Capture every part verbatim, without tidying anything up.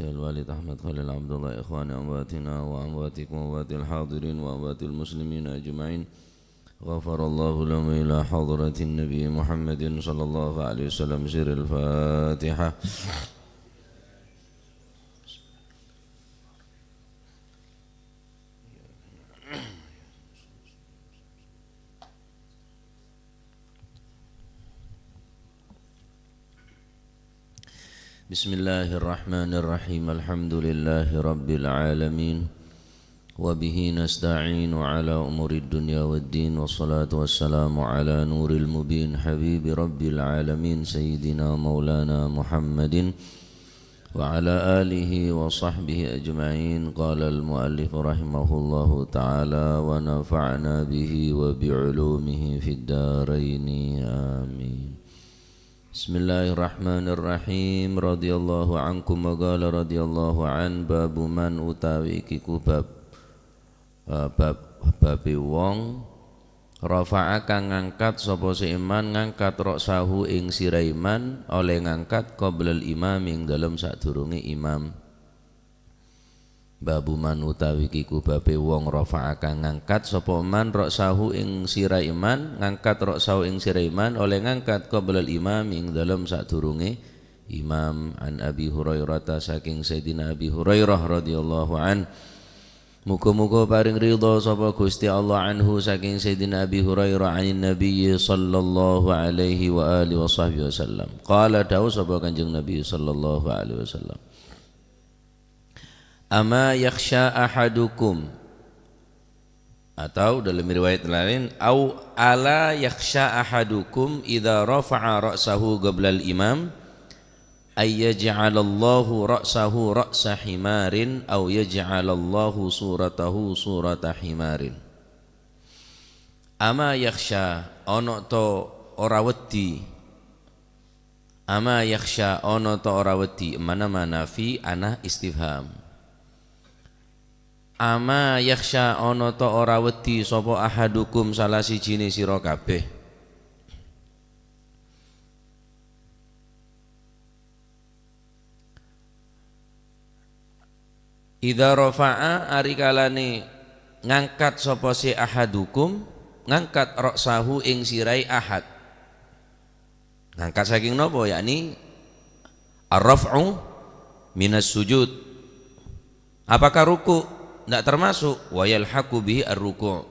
Al Walid Ahmad Khalil Abdullah, ikhwani amwatina wa amwatikum wa amwatil hadirin wa amwatil muslimin ajma'in. Ghafarallahu lahum ila hadratin Nabi Muhammadin sallallahu alaihi wasallam, sirril Fatihah. Bismillahirrahmanirrahim. Alhamdulillahi rabbil alamin. Wa bihi nasta'inu ala umurid dunya waddin. Wassalatu wassalamu ala nuril mubin habibi rabbil alamin sayyidina maulana Muhammadin wa ala alihi wa sahbihi ajma'in. Qala al-muallif rahimahullahu ta'ala wa nafa'na bihi wa bi ulumihi fid daraini. Amin. Bismillahirrahmanirrahim. Radhiyallahu ankum wa qala radhiyallahu an. Babu man utawi iki ku bab, eh, bab, babe wong rafa'a kang ngangkat sapa si iman ngangkat ra'sahu ing sira iman oleh ngangkat qoblal imam ing dalem sadurunge imam. Babu man utawi kiku babe wong rafa'a kang ngangkat sapa man ra'sahu ing sira iman, ngangkat ra'sahu ing sira iman, oleh ngangkat qoblal imam ing dalem sadurunge imam. An Abi Hurairah ta saking Sayyidina Abi Hurairah radhiyallahu an. Muga-muga paring ridha sapa Gusti Allah anhu saking Sayyidina Abi Hurairah anin Nabi sallallahu alaihi wa alihi wa sahbihi wasallam. Qala dawuh sapa Kanjeng Nabi sallallahu alaihi wasallam. Ama yakhsha ahadukum, atau dalam riwayat lain, au ala yakhsha ahadukum idza rafa'a ra'sahu qablal imam, ay yaj'alallahu ra'sahu ra'sa himarin, au yaj'alallahu suratahu surata himarin. Ama yakhsha, ono to ora wedi, Ama yakhsha, ono ta' ora wedi? Mana ma nafi, ana istifham. Ama yakhsha, ono ta' ora wedi sapa ahadukum, sala sijine sira kabeh? Idza rafa'a, ari kalane ngangkat sapa se ahadukum, ngangkat ra'sahu ing sirae ahad. Ngangkat saking napa? Yakni ar-raf'u minas sujud. Apakah ruku'? Ndak termasuk. Wa yalhaqu bihi ar-ruku'.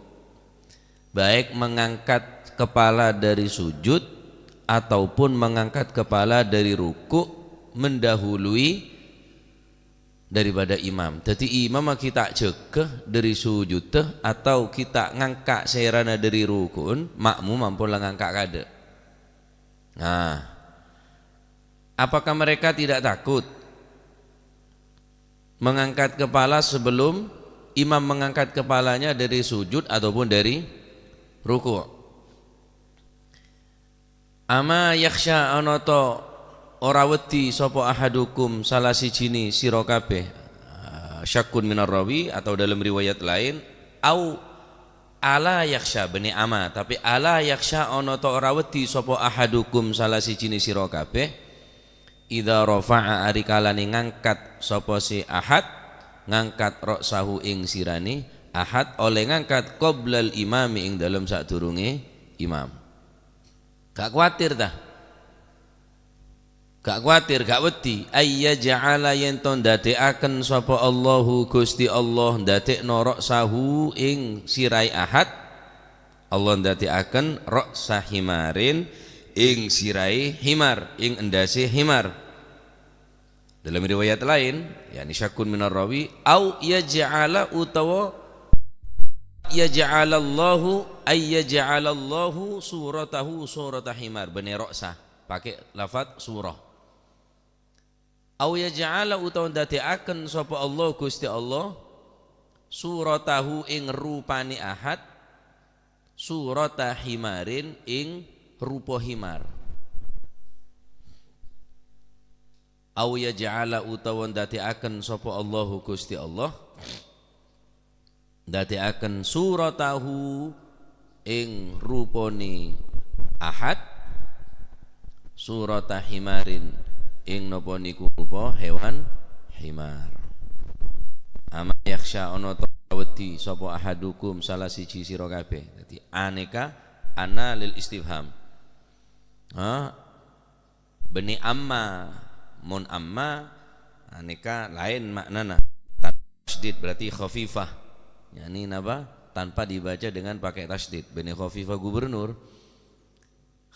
Baik mengangkat kepala dari sujud ataupun mengangkat kepala dari ruku' mendahului daripada imam. Daddi, imam lagi ta' jaga dhari sujudda atau ghi' ta' ngangka' serana dhari ruku'un, makmum ampon la ngangka' kaadha'. Nah, apakah mereka tidak takut mengangkat kepala sebelum imam mengangkat kepalanya dari sujud ataupun dari ruku'? Ama yakhsha, ana ta' ora wedi sapa ahadukum, sala sijine sira kabeh? Ah, syakkun minar rawi, atau dalam riwayat lain, au ala yakhsha, benne ama, tapi ala yakhsha, ana ta' ora wedi sapa ahadukum, sala sijine sira kabeh, idza rafa'a, ari kalane ngangkat sapa se ahad, ngangkat ra'sahu ing sirane ahad, oleh ngangkat qoblal imami, ing dalem sadurunge imam. Ga' kuwatir, ta? Ga' kuwatir, ga' wedi. Ay yaj'ala, yen to ndadekaken sapa Allahu, Gusti Allah, ndadekno ra'sahu ing sirae ahad. Allah ndadekaken ra'sa himarin ing sirae himar, ing endase himar. Dalam riwayat lain, yakni syakkun minar rawi, au yaj'ala utawa yaj'alallahu, ay yaj'alallahu suratahu surata himar, benne ra'sa, pake lafat surah. Au yaj'ala utawa ndadekaken sapa Allah, Gusti Allah, suratahu ing rupane ahad, surata himarin ing rupa himar. Au yaj'ala utawa ndadekaken sapa Allahu Gusti Allah, ndadekaken suratahu ing rupane ahad, surata himarin ing napa niku rupa hewan himar. Ama yakhsha, ana ta' wedi sapa ahadukum, salah siji sira kabeh. Dadi, aneka, ana lil istifham. Ha? Bânnè amma, mon amma, aneka laèn ma'nana. Tasydid berarti khafifah. Yakni napa? Tanpa dibaca dengan pakai tasydid. Bânnè khafifah gubernur.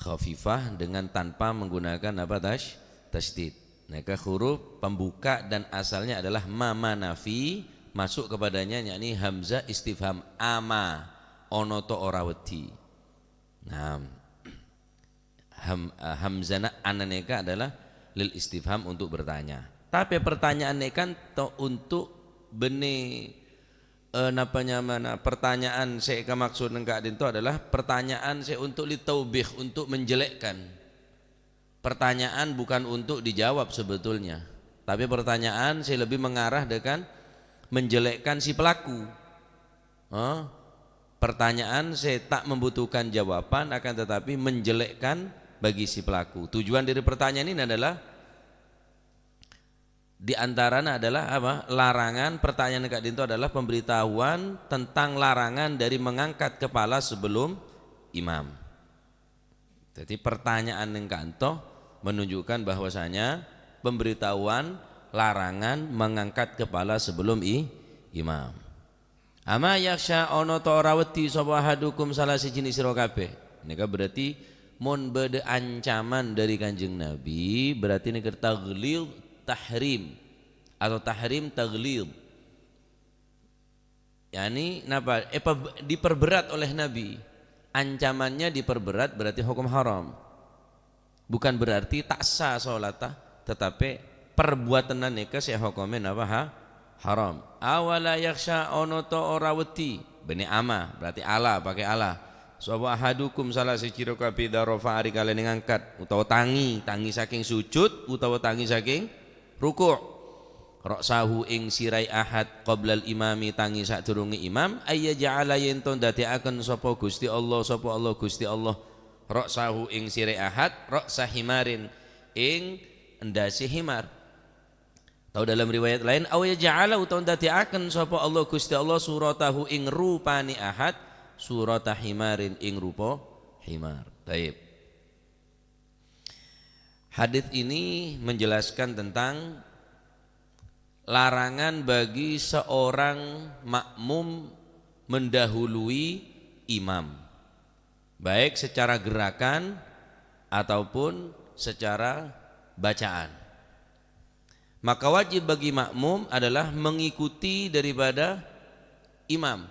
Khafifah dengan tanpa menggunakan apa? Tas-, tasydid. Maka huruf pembuka dan asalnya adalah ma, ma nafi, masuk kepadanya yakni hamzah istifham, ama, ana ta' ora wedi. Nah, ham-, eh, hamzana ana neka adalah lil istifham, untuk bertanya. Tapi pertanyaan neka kan to untuk bânnè, eh, napa nyamana, pertanyaan sè èkamaksud neng ka'dinto adalah pertanyaan sè untuk litaubih, untuk menjelekkan. Pertanyaan bukan untuk dijawab sebetulnya, tapi pertanyaan sè lebih mengarah dengan menjelekkan si pelaku. Hah? Pertanyaan sè ta' membutuhkan jawaban, akan tetapi menjelekkan bagi si pelaku. Tujuan dari pertanyaan ini adalah, di antarana adalah apa? Larangan, pertanyaan ka'dinto adalah pemberitahuan tentang larangan dari mengangkat kepala sebelum imam. Jadi, pertanyaan neng ka'dinto menunjukkan bahwasanya pemberitahuan larangan mengangkat kepala sebelum i-, imam. Ama yakhsha, ana ta' ora wedi sapa ahadukum, salah sijina sira kabeh. Neka berarti mon bâdâ ancaman dari Kanjeng Nabi, berarti neka taghlidz tahrim atau tahrim taghlidz. Yakni napa? Epa-, diperberat oleh Nabi. Ancamannya diperberat berarti hukum haram. Bukan berarti ta' sah sholata, tetapi perbuatanna neka sè hukumnya napa? Ha-, haram. Awala yakhsha, ana ta' ora wedi. Bânnè ama, berarti ala, pakai ala. Sapa ahadukum, salah siji sira kabeh, idza rafa'a, rikala ngangkat, utawa tangi, tangi saking sujud, utawa tangi saking ruku'. Ra'sahu, ing siraè ahad, qoblal imami, tangi sadurunge imam, ayyaja'ala, yen to ndaddi'aken sapa Gusti Allah, sapa Allah Gusti Allah, ra'sahu, ing siraè ahad, ra'sa himarin, ing endase himar. Tao dalam riwayat lain, aw yaja'ala, utawa ndaddi'aken sapa Allah Gusti Allah, suratahu, ing rupane ahad, surata himarin, ing rupa himar. Taib. Hadis ini menjelaskan tentang larangan bagi seorang makmum mendahului imam, baik secara gerakan ataupun secara bacaan. Maka wajib bagi makmum adalah mengikuti daripada imam.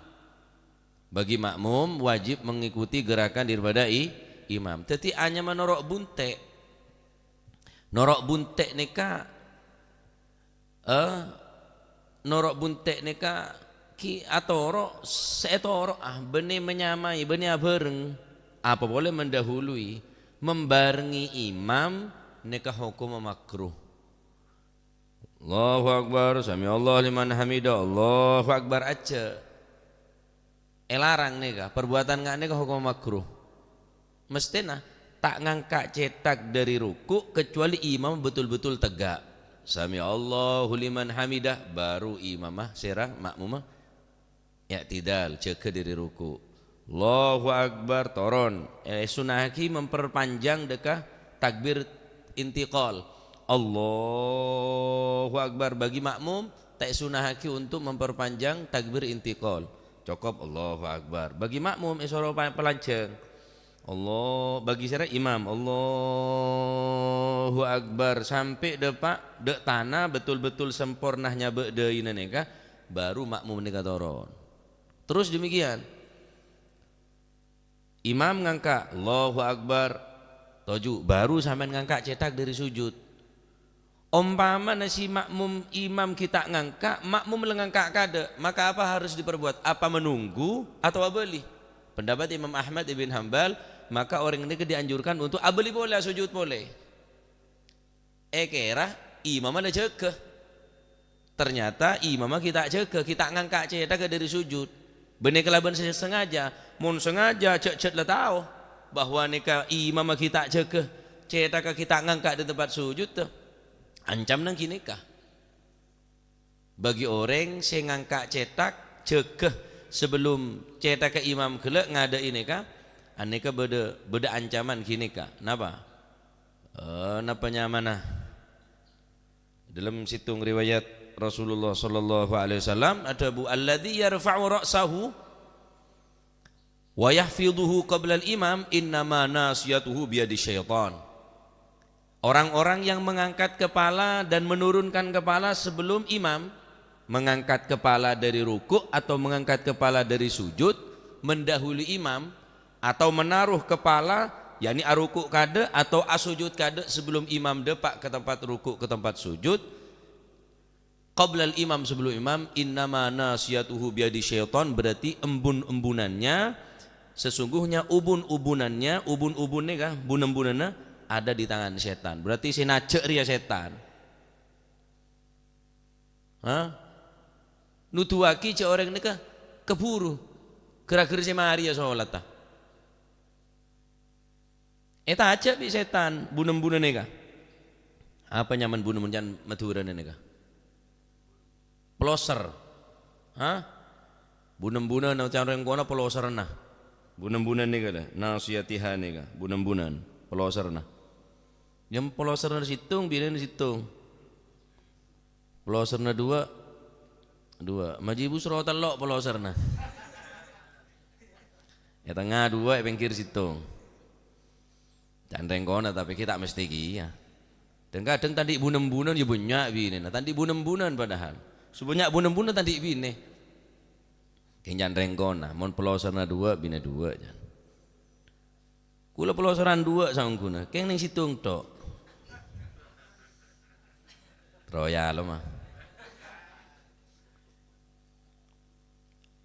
Bagi makmum wajib mengikuti gerakan daripada i-, imam. Dadi, anyama noro' bunte'. Noro' bunte' neka, eh, noro' bunte' neka ki atoro' se etoro', ah, bânnè menyamai, bânnè abhâreng. Apa pole mendahului, membarengi imam neka hokomma makruh. Allahu Akbar, sami Allah liman hamida, Allahu Akbar aja. Elarang neka, perbuatan nga' neka hokomma makruh. Mestena ta' ngangka' cetak dari ruku' kecuali imam betul-betul tegak. Sami Allahu liman hamidah, baru imamah sera makmumah i'tidal, jaga dari ruku'. Allahu Akbar, toron. Esunnahagi memperpanjang deka takbir intiqal. Allahu Akbar. Bagi makmum, ta' esunnahagi untuk memperpanjang takbir intiqal. Cokop Allahu Akbar. Bagi makmum, esoro pa-, palanjang. Allah, bagi sera imam, Allahu Akbar, sampai dapa' dek tana betul-betul sempurna nyabak daina neka, baru makmum neka toron. Terus demikian. Imam ngangka', Allahu Akbar, toju', baru sampean ngangka' cetak dari sujud. Ompamana si makmum imam ghi' ta' ngangka', makmum la ngangka' kada', maka apa harus diperbuat? Apa menunggu atau abali? Pendapat Imam Ahmad ibn Hambal, maka orang neka dianjurkan untuk abali pole, sujud pole. Ekera imamma la jaga. Ternyata imamma ghi' ta' jaga, ghi' ta' ngangka' cetaka dari sujud. Bânnè kalabân se-, sengaja. Mon sengaja, jhâ'-jhâ' la tao bahwa neka imamma ghi' ta' jaga, cetaka ghi' ta' ngangka' dari tempat sujud, to. Ancam nang ghânèka. Bagi orèng sè ngangka' cèthak, jâgâ sabellum cèthakka imam ghellâ' ngadâ'i nèka, anèka bâdâ, bâdâ ancaman ghânèka. Napa? Eh, napa nyamana? Dâlem sèttong riwayat Rasulullah sallallahu alaihi wasallam adhâbu, "Alladzi yarfa'u ra'sahu wa yahfidhuhu qablal imam, innama nasiyatuhu biyadi syaitan." Orang-orang yang mengangkat kepala dan menurunkan kepala sebelum imam, mengangkat kepala dari ruku' atau mengangkat kepala dari sujud, mendahului imam, atau menaruh kepala, yakni aruku' kadâ' atau asujud kadâ' sebelum imam dâpa' ke tempat ruku', ke tempat sujud, qablal imam, sebelum imam, "Innama nasiyatuhu biyadi syaitan," berarti embun-embunannya, sesungguhnya ubun-ubunannya, ubun-ubun nèka, bun-embunanna ada di tangan setan. Berarti sè najâ' rèya setan. Ha? Nuduwaghi jâ' orèng nèka kabhuru, ghâr-ghâr sè marèya solatta. Ètajâ' bi' setan, bun-embunanna nèka. Apa nyamana bun-embunanna Madhurâna nèka? Peloser. Ha? Bun-embunanna can rèng kono peloserna. Bun-embunan nèka lho, nasiyatiha nèka, bun-embunan, peloserna. Nyem peloserna sèttong, binèna sèttong. Peloserna duwâ', duwâ'. Majibu soro tello' peloserna. È tengnga duwâ', è pèngghir sèttong. Can rèng kono, tapè ghi' ta' mestè kèya. Dhâng-kadhâng ta' andi' bun-embunan, ya bânnya' binèna. Ta' andi' bun-embunan padahal. Sè bânnya' bun-embunan ta' andi' binè. Kèng can rèng kono, mon peloserna duwâ', binè duwâ', can. Kaulâ peloseran duwâ' saongghuna, kèng nèng sèttong tho'. Terro ya lo, ma.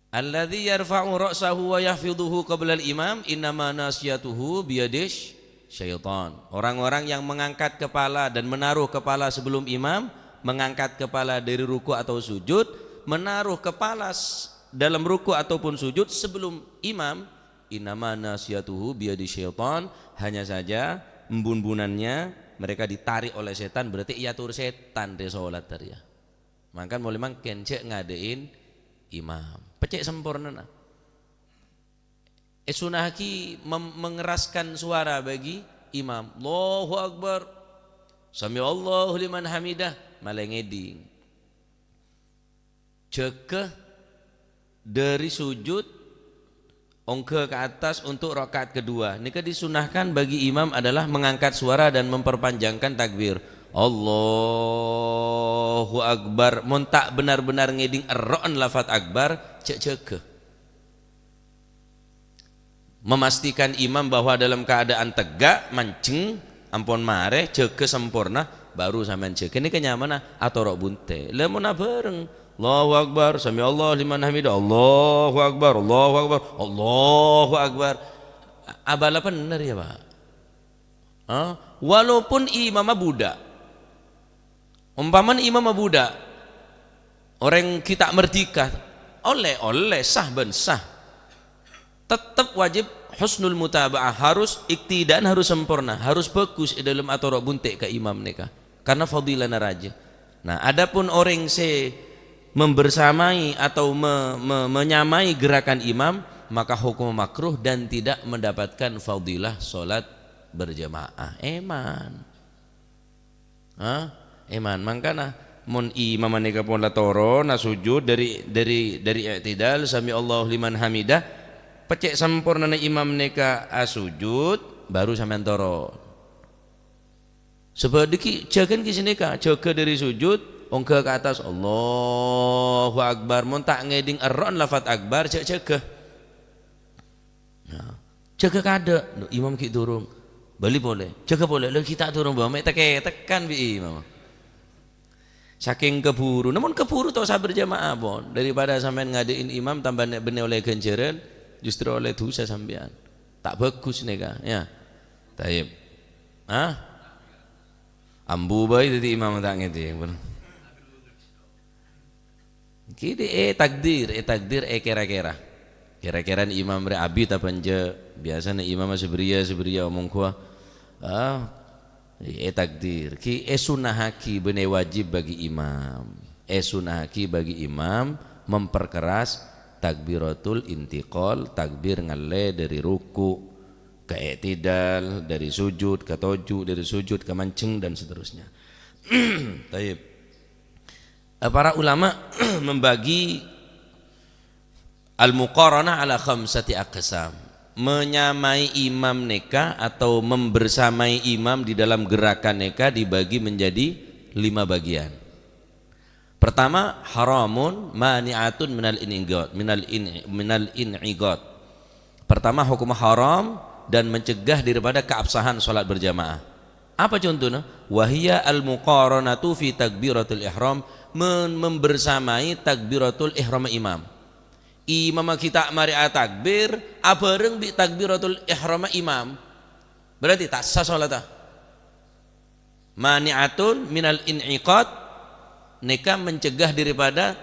"Alladzi yarfa'u ra'sahu wa yahfidhuhu qablal imam, innama nasiyatuhu biyadis syaitan." Orang-orang yang mengangkat kepala dan menaruh kepala sebelum imam, mengangkat kepala dari ruku' atau sujud, menaruh kepala s-, dalam ruku' ataupun sujud sebelum imam, "Innama nasiyatuhu biyadi syaitan," hanya saja embun-embunannya mereka ditarik oleh setan, berarti èyator setan rè solat rèya. Mangkana molaè mangkèn jhâ' ngadâ'in imam. Peccè' sampornana. Èsunnahaghi mem-, mengeraskan suara bagi imam. "Allahu Akbar. Sami'allahu liman hamidah." Malè ngèdhing. Jâgâ dhâri sujud ongghâ ka attas untuk rakaat kedua. Nèka disunnahkan bagi imam adalah mengangkat suara dan memperpanjangkan takbir. "Allahu Akbar." Mon ta' benar-benar ngèdhing èrro'na lafat akbar, jhâ', jâgâ. Memastikan imam bahwa dalam keadaan tegak, manjeng, ampon marè, jâgâ samporna, baru sampèyan jâgâ. Nèka nyamana atoro' bunte'. Lha mon abhâreng, "Allahu Akbar, sami'allahu liman hamidah, Allahu Akbar, Allahu Akbar, Allahu Akbar." Abâlâ bhender ya, Pak. Ha? Walaupun imamma budak. Ompamana imamma budak, orèng ghi' ta' mardhika, ollè, ollè, sah bân sah. Tettep wajib husnul mutaba'ah, harus iktidaan harus samporna, harus bagus è dâlem atoro' bunte' ka imam nèka, karna fadilana rajâ. Nah, adapun orèng sè membersamai atau me-, me-, menyamai gerakan imam, maka hukum makruh dan tidak mendapatkan fadilah salat berjamaah. Èman. Ha? Èman. Mangkana, mon imamma nèka pon la toron, asujud dhâri, dhâri, dhâri i'tidal, "Sami'allahu liman hamidah," peccè' sampornana imam nèka asujud, baru sampèyan toron. Sabâ' dhâggi' jâgâna ghi' sanèka, jâgâ dhâri sujud, ongghâ ka attas, "Allahu Akbar." Mon ta' ngèdhing èrro'na lafat akbar, jhâ', jâgâ. Nah, jâgâ kaadâ', lho, imam ghi' durung. Bâli polè, jâgâ polè, lho, ghi' ta' durung, bâ, mè' tèk-kètèkan bi' imam. Sakèng kabhuru, namong kabhuru ta' osa berjamaah, pon. Daripada sampèyan ngadâ'in imam, tambâ nè-, bânnè ollè ghânjhârân, justru ollè dhusa sampèyan. Ta' bhâghus nèka, ya. Tayyib. Hah? Ambu bhâi dhâddhi imam ta' ngèdhing, pon. Kèdhi ètakdir, ètakdir, èkèra-kèra. Kèra-kèrana imam rè abit apa enjâ'? Biyasana imamma sabâriyâ, sabâriyâ omong ghuwâ. Ah, ètakdir. Ghi' èsunnahaghi bânnè wajib bagi imam. Èsunnahaghi bagi imam memperkeras takbiratul intiqal, takbir ngallè dâri ruku' ka i'tidal, dâri sujud ka toju', dâri sujud ka manjheng, dan seterusnya. Taib. Eh, para ulama membagi al-muqaranah ala khamsati aqsam. Menyamai imam nèka atau membersamai imam di dalam gerakan nèka dibagi menjadi lima bagian. Pertama, haramun mani'atun minal in'iqad, minal in-, minal in'iqad. Pertama, hukum haram dan mencegah daripada keabsahan salat berjamaah. Apa contohnya? Wahia al-muqaranatu fi takbiratul ihram, men-, membersamai takbiratul ihram imam. Imam ghi' ta' marè atakbir, abhâreng bi' takbiratul ihram imam. Berarti ta' sah salata. Mani'atun minal in'iqad, nèka mencegah daripada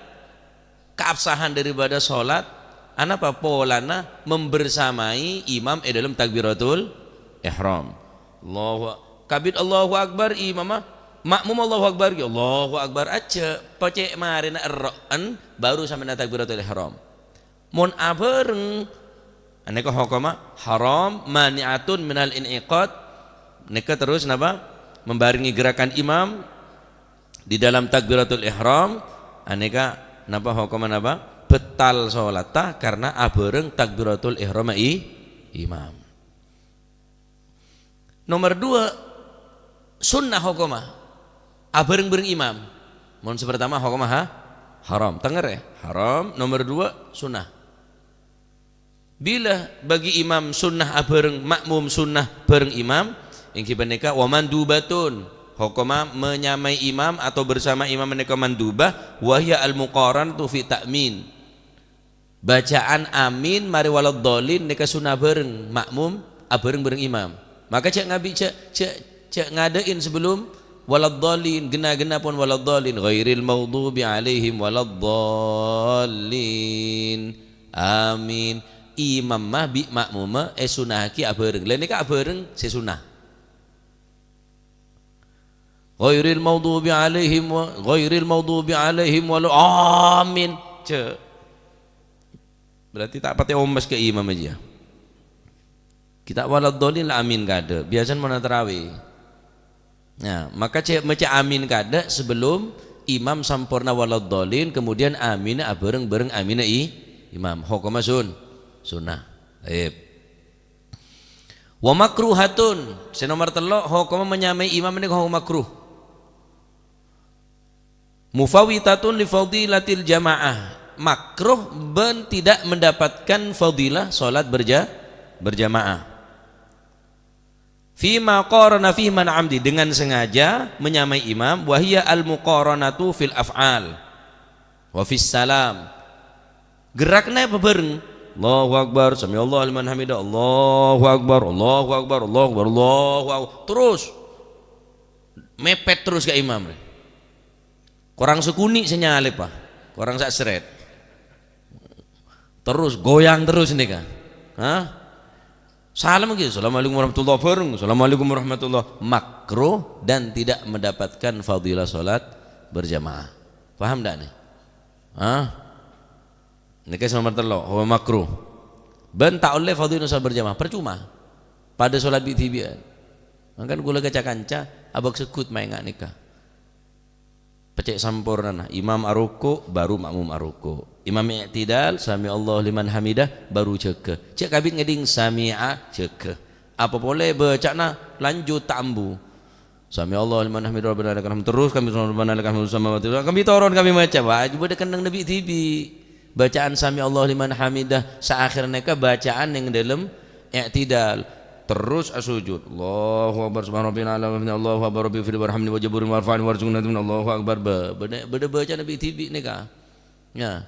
keabsahan daripada salat. Anapa? Polana membersamai imam è dalam takbiratul ihram. Allahu a-, kabit Allahu Akbar, imamma, makmum Allahu Akbar, ya Allahu Akbar aja. Pacè' marèna erro'en, baru sampèyan takbiratul ihram. Mon abhâreng, anèka hokomma haram, mani'atun minal in'iqad. Nèka terus napa? Membarengi gerakan imam di dalam takbiratul ihram. Anèka napa hokomma napa? Betal salatta karena abhâreng takbiratul ihram i-, imam. Nomor dua, sunnah hokomma abhâreng-bhâreng imam. Mon sè pertama hokomma ha-, haram. Tengngèrè, haram. Nomor dua, sunnah. Bilâ bagi imam sunnah abhâreng makmum sunnah bhâreng imam, èngghi panèka wa mandubatun. Hokomma menyamai imam atau bersama imam panèka mandubah, wa hiya al-muqaranatu fi ta'min. Bacaan amin marè waladdallin nèka sunnah bhâreng makmum, abhâreng-bhâreng imam. Maka jhâ' ngabi-, jhâ', jhâ', jhâ' ngadâ'in sebelum waladdallin, ghenna-ghenna pon waladdallin, ghairil maghdubi alaihim waladdallin. Amin. Imamma bi' makmumma èsunnahaghi abhâreng. Lha nèka abhâreng sè sunnah. Ghairil maghdubi alaihim wa, ghairil maghdubi alaihim wala, amin. Jhâ'. Berarti ta' patè omes ka imam aja. Ghi' ta' waladdallin la amin kadâ'. Biasana mon tarawih. Nah, maka cè-, maca amin kadâ' sebelum imam samporna waladdallin, kemudian aminna abhâreng-bhâreng aminna i-, imam. Hokomma sun-, sunnah. Taib. Wa makruhatun. Sè nomor tello', hokomma menyamai imam nèka hokom makruh. Mufawwitatun li fadilatil jamaah. Makruh bân tidak mendapatkan fadilah salat berja-, berjamaah. Fima qarana fihi man amdi, dengan sengaja menyamai imam, wa hiya al-muqaranatu fil af'al wa fis salam. Gerakna apa bareng? Allahu Akbar, sami Allahu liman hamidah, Allahu Akbar, Allahu Akbar, Allahu Akbar, Allahu Akbar. Terus mepet terus ka imam. Korang sakoni' sè nyalèp, ah. Korang sak seret. Terus goyang terus nèka. Hah? Salam lagi, "Assalamualaikum warahmatullahi wabarakatuh." "Assalamualaikum warahmatullahi." Makruh dan tidak mendapatkan fadilah salat berjamaah. Paham ndak nih? Hah? Nèka sè nomor tello', hukum makruh. Bân ta' ollè fadilah salat berjamaah, percuma. Padâ salat bi'-dhibi'ân. Mangkana kaulâ ka ca-kanca, abâk segghut maènga' nèka. Pècè' sampornana, imam aruku', baru makmum aruku'. Imam i'tidal, sami Allahu liman hamidah, baru jâgâ. Jhâ' kabit ngèdhing sami'a, jâgâ. Apa polè bâca'na lanjut ta' ambu. Sami Allahu liman hamidah, Rabbana lakal hamd. Terus kami Rabbana lakal hamdu samawati. Kami toron, kami maca. Wah, bâdâ kennengnganna bi'-dhibi'. Bacaan sami Allahu liman hamidah saakhir nèka bacaan neng dâlem i'tidal. Terus asujud. Allahu Akbar subhana rabbiyal a'la wa bihamdihi. Allahu Akbar rabbi firli warhamni wajburni warfa'ni warzuqni. Allahu Akbar. Bâ-, bâdâ, bâdâ bacaan bi'-dhibi' nèka. Ya.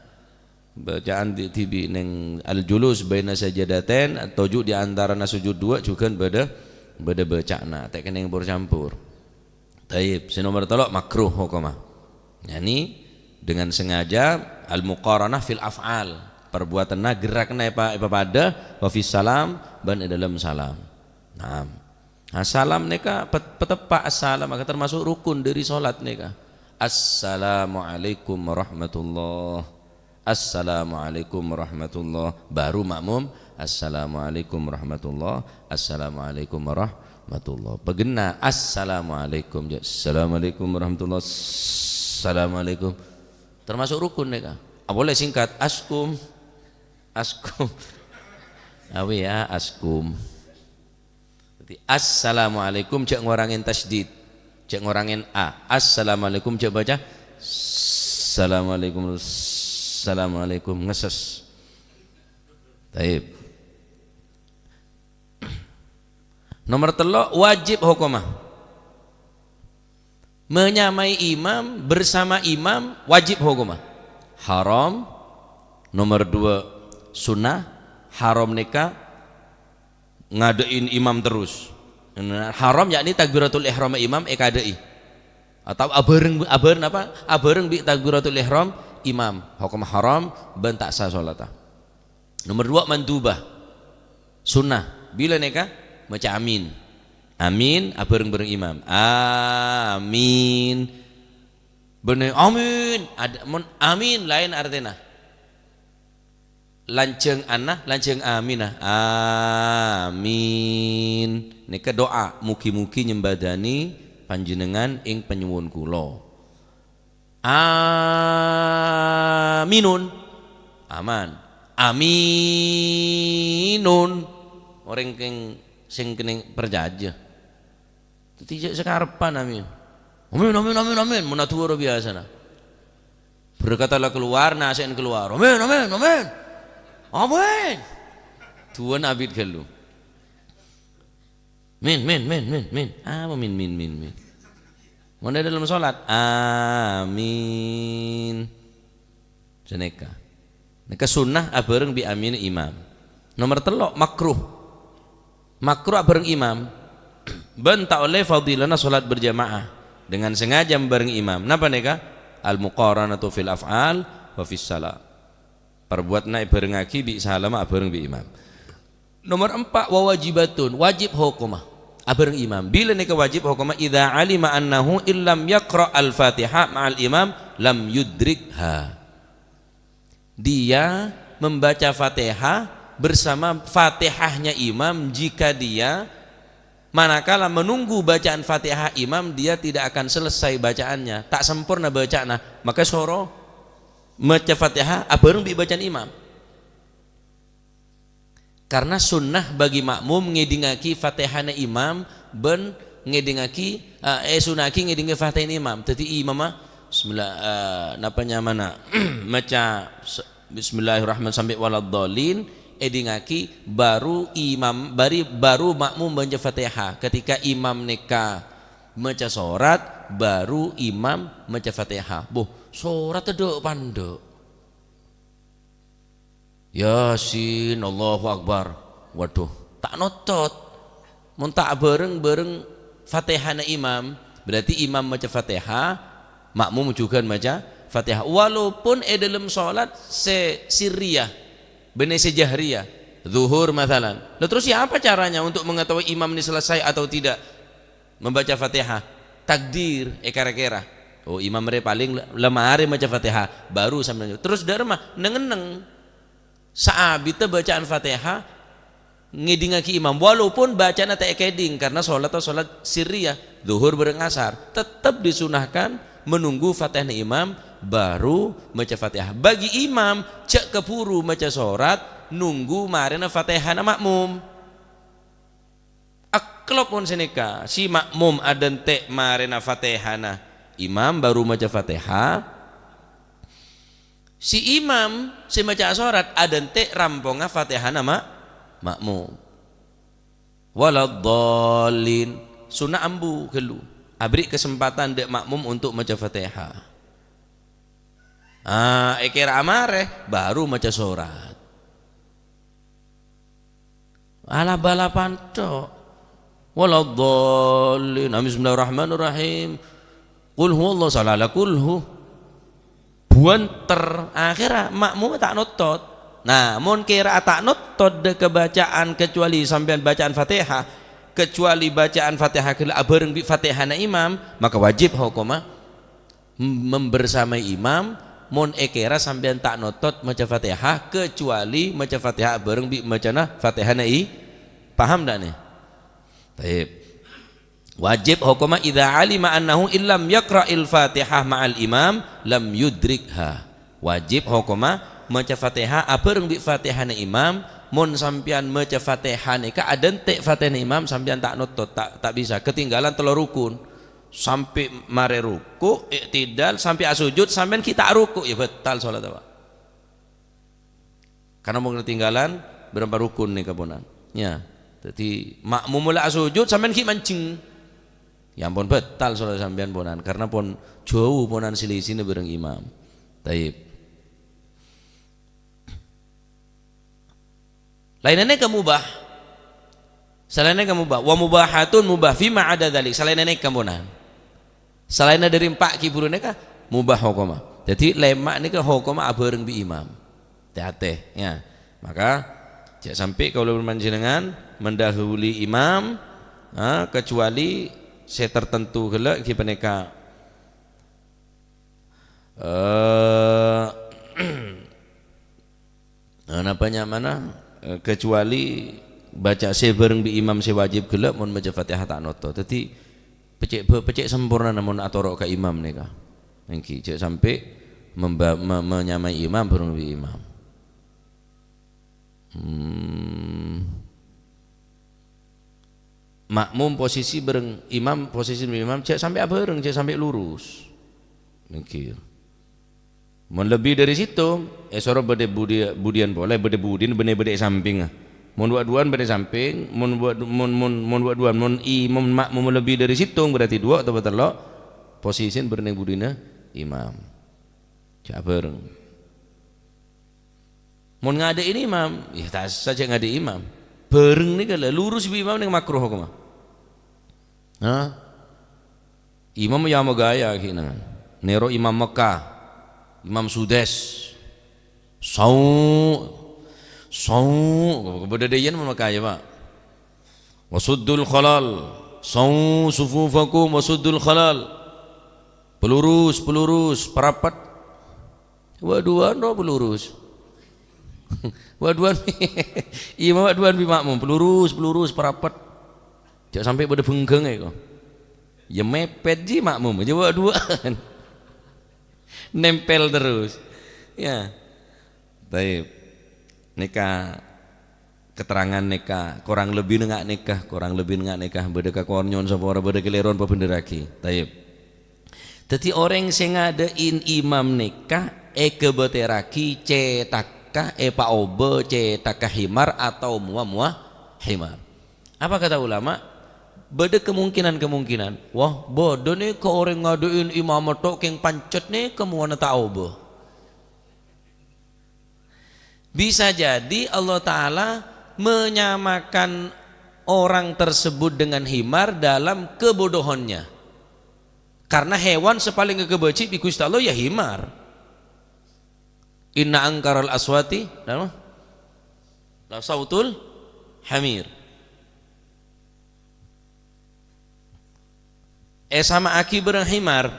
Bacaan bi'-dhibi' neng al-julus baina sajadatain, toju' di antarana sujud dua jhughân bâdâ, bâdâ bacana. Ta' kennèng pur-campur. Taib, sè nomor tello' makruh hokomma. Yani dengan sengaja al-muqaranah fil af'al. Perbuatanna gerakna èpa-, èpapadâ, wa fis salam, bân è dâlem salam. Naam. Nah, salam nèka pet-, pateppa' assalam, maka termasuk rukun dâri salat nèka. "Assalamualaikum warahmatullah. Assalamualaikum warahmatullah." Baru makmum, "Assalamualaikum warahmatullah. Assalamualaikum warahmatullah." Paghenna, "Assalamualaikum." Ya, "Assalamualaikum warahmatullah. Assalamualaikum." Termasuk rukun nèka. Apa polè singkat, "Askum." Askum. Awi ya, askum. Jadi, "Assalamualaikum," jhâ' ngorangè tasydid. Jhâ' ngorangè a. "Assalamualaikum," jhâ' baca, "Assalamualaikum, assalamualaikum." Ngeses. Taib. Nomor tello', wajib hokomma. Menyamai imam, bersama imam, wajib hokomma. Haram. Nomor dua, sunnah. Haram nèka ngadâ'in imam terros. Haram yakni takbiratul ihram imam èkadâ'i. Atau abhâreng, abhâreng napa? Abhâreng bi' takbiratul ihram imam. Hokomma haram bân ta' sah solatta. Nomor dua, mandubah. Sunnah. Bilâ nèka? Maca amin. Amin, abhâreng-bhâreng imam. Amin. Bânnè amin. Ada, mon amin laèn artèna. Lanjhâng anna, lanjhâng aminna. Amin. Nèka do'a, "Mugi-mugi nyembadhâni panjhennengngan ing panyowon kaulâ." Aminun. Aman. Aminun. Orèng kèng-, sè kènè' parcajâ. Dhâddhi jhâ' sakarebbhân, amin. Amin, amin, amin, amin. Mon adu'a ro biyasana. Berkata la keluar, nasè'en keluar. Amin, amin, amin. Amin. Du'ana abit ghâllu. Min, min, min, min, min. Apa min, min, min, min? Mon è dâlem solat, amin. Sanèka. Nèka sunnah abhâreng bi' amin imam. Nomor tello', makruh. Makruh abhâreng imam. Bân ta' ollè fadilana solat berjamaah dengan sengaja bhâreng imam. Napa nèka? Al-muqaranatu fil af'al wa fis salam. Parbuwâtanna èbhârengngaghi bi' salama abhâreng bi' imam. Nomor empa', wa wajibatun, wajib hokomma abhâreng imam. Bilâ nèka wajib hokomma? "Idza alima annahu illam yaqra' al-Fatihah ma'al imam lam yudrikha." Dia membaca Fatihah bersama Fatihahnya imam jika dia manakala menunggu bacaan Fatihah imam, dia tidak akan selesai bacaannya, ta' samporna baca'na, maka soro maca Fatihah abhâreng bi' bacaan imam. Karna sunnah bagi makmum ngèdingngaghi Fatihana imam bân ngèdingngaghi, eh, èsunna'aghi ngèdingngaghi Fatihana imam. Dhâddhi imamma, bismillah, eh, napa nyamana, maca se-, Bismillahirrahmanirrahim sampè' waladdallin, èdingngaghi baru imam, bari-, baru makmum maca Fatihah. Ketika imam nèka maca sorat, baru imam maca Fatihah. Boh, sorat tadâ' pandâ'. Yasin, Allahu Akbar. Waduh, ta' nottot. Mon ta' bhâreng-bhâreng Fatihana imam, berarti imam maca Fatihah, makmum jhughân maca Fatihah. Walaupun è dâlem solat sè sirriyah, bânnè sè jahriyah, zuhur masalan. Lah terus ya apa caranya untuk mengetahui imam ini selesai atau tidak membaca Fatihah? Takdir, èkèra-kèra. Oh, imam rè palèng la-, la marè maca Fatihah, baru sampèyan. Terus dâ' remma, neng-enneng. Saabiddhâ bacaan Fatihah ngèdingngaghi imam, walaupun bacana ta' èkèding karena salat, salat sirriyah, zuhur bhâreng asar, tetep disunahkan menunggu Fatihahna imam baru maca Fatihah. Bagi imam, jhâ' kabhuru maca sorat, nunggu marèna Fatihahna makmum. Akhlok mon sanèka, si makmum adhânte' marèna Fatihana imam, baru maca Fatihah. Si imam sè maca sorat adhânte' rampongnga Fatihana ma-, makmum. Waladdallin. Sonnat ambu ghâllu. Abri' kasempadhân dâ' makmum untuk maca Fatihah. Ah, èkèra amarè, baru maca sorat. Alap-alapan tok. Waladdallin. Amin. Bismillahirrahmanirrahim. Qul huwallahu, salala kulhu. Buwânter. Akhèrra makmum ta' nottot. Nah, mon kèra ta' nottot dâ' ka bacaan kecuali sampèyan bacaan Fatihah, kecuali bacaan Fatihah ghellâ' abhâreng bi' Fatihana imam, maka wajib hokomma M-, membersamai imam, mon èkèra sampèyan ta' notot maca Fatihah, kecuali maca Fatihah abhâreng bi' macana Fatihana i-, paham ta' nè? Taib. Wajib hokomma idza alima annahu illam yaqra'il Fatihah ma'al imam lam yudrikha. Wajib hokomma maca Fatihah abhâreng bi' Fatihana imam, mon sampèyan maca Fatihah nèka adhânte' Fatihana imam, sampèyan ta' notot, ta', ta' bisa, ketinggalan tello rukun. Sampè' marè ruku', i'tidal, sampè' asujud, sampèyan ghi' ta' ruku', ya batal salat, Pak. Karena mon ketinggalan bârâmpa rukun nèka ponan. Ya. Dhâddhi, makmum la asujud, sampèyan ghi' manjeng. Ya ampon, batal salat sampèyan ponan, karena pon jhâu ponan sèlèsèna bhâreng imam. Taib. Laènna nèka mubah. Salaènna nèka mubah. Wa mubahatun mubah fima ada dzalik. Salaènna nèka ponan. Salaènna dhâri empa' ghi' buru nèka mubah hokomma. Dhâddhi, lèma' nèka hokomma abhâreng bi' imam. Tè-atè, ya. Maka, jhâ' sampè' kaulâ bân panjhennengan mendahului imam, ha, kecuali sè tertentu ghellâ' ghi' panèka, eh, Nah, napa nyamana? Eh, kecuali baca sè bhâreng bi' imam sè wajib ghellâ' mon maca Fatihah ta' notot. Dhâddhi, pècè', pècè' sampornana mon atoro' ka imam nèka. Èngghi, jhâ' sampè' memba-, me-, menyamai imam bhâreng bi' imam. Hmm. Makmum posisi bhâreng imam, posisi imam jhâ' sampè' abhâreng, jhâ' sampè' lurus. Èngghi. Mon lebbi dhâri sèttong, èsoro bâdâ budi-, budiyân polè, bâdâ budiyân bânnè bâdâ è sampèngnga. Mon wâ'-duwâ'ân bâdâ è sampèng, mon wâ'-, mon, mon, mon wâ'-duwâ'ân, mon i-, mon makmum lebbi dhâri sèttong, berarti duwâ' otabâ tello', posisina bâreng neng budina imam. Jhâ' abhâreng. Mon ngadâ'in imam, ya ta' sah jhâ' ngadâ'in imam. Bhâreng nèka la lurus bi' imam nèng makruh hokomma. Hah? Imam ya magaya ghi' nèng. Nèro imam Mekkah, imam Sudes. Sau, sau, kabâdâdâjâna mon Mekkah ya, Pak. Wasuddul khalal, sau sufufakum wasuddul khalal. Pelurus, pelurus, parapet. Wâ'-duwâ'ân rowa pelurus. Wâ'-duwâ'ân, imam wâ'-duwâ'ân bi' makmum, pelurus, pelurus, parapet. Jhâ' sampè' bâdâ bengghâng è ko. Ya mèpèt jiyâ makmum, jhâ' wâ'-duwâ'ân. Nèmpèl terros. Ya. Taib. Nèka keterangan nèka, korang lebbina nga' nèka, korang lebbina nga' nèka, bâdâ kakowan nyo'on sapora, bâdâ kalèrowan pabhendherraghi. Taib. Dhâddhi orèng sè ngadâ'in imam nèka èkabâtèrraghi cèthagghâ èpaobâ cèthagghâ himar atau mowa-mowa himar. Apa kata ulama? Bâdâ kemungkinan-kemungkinan, wah, bâdâ nèka orèng ngadâ'in imam tok kèng pancet nèka mowana ta' obâ. Bisa jadi Allah Ta'ala menyamakan orang tersebut dengan himar dalam kebodohannya. Karena hewan sè palèng èkabâji' bi' Ghustè Allah ya himar. Inna angkaral aswati, napa? La sautul hamir. Èsama'aghi bâreng himar,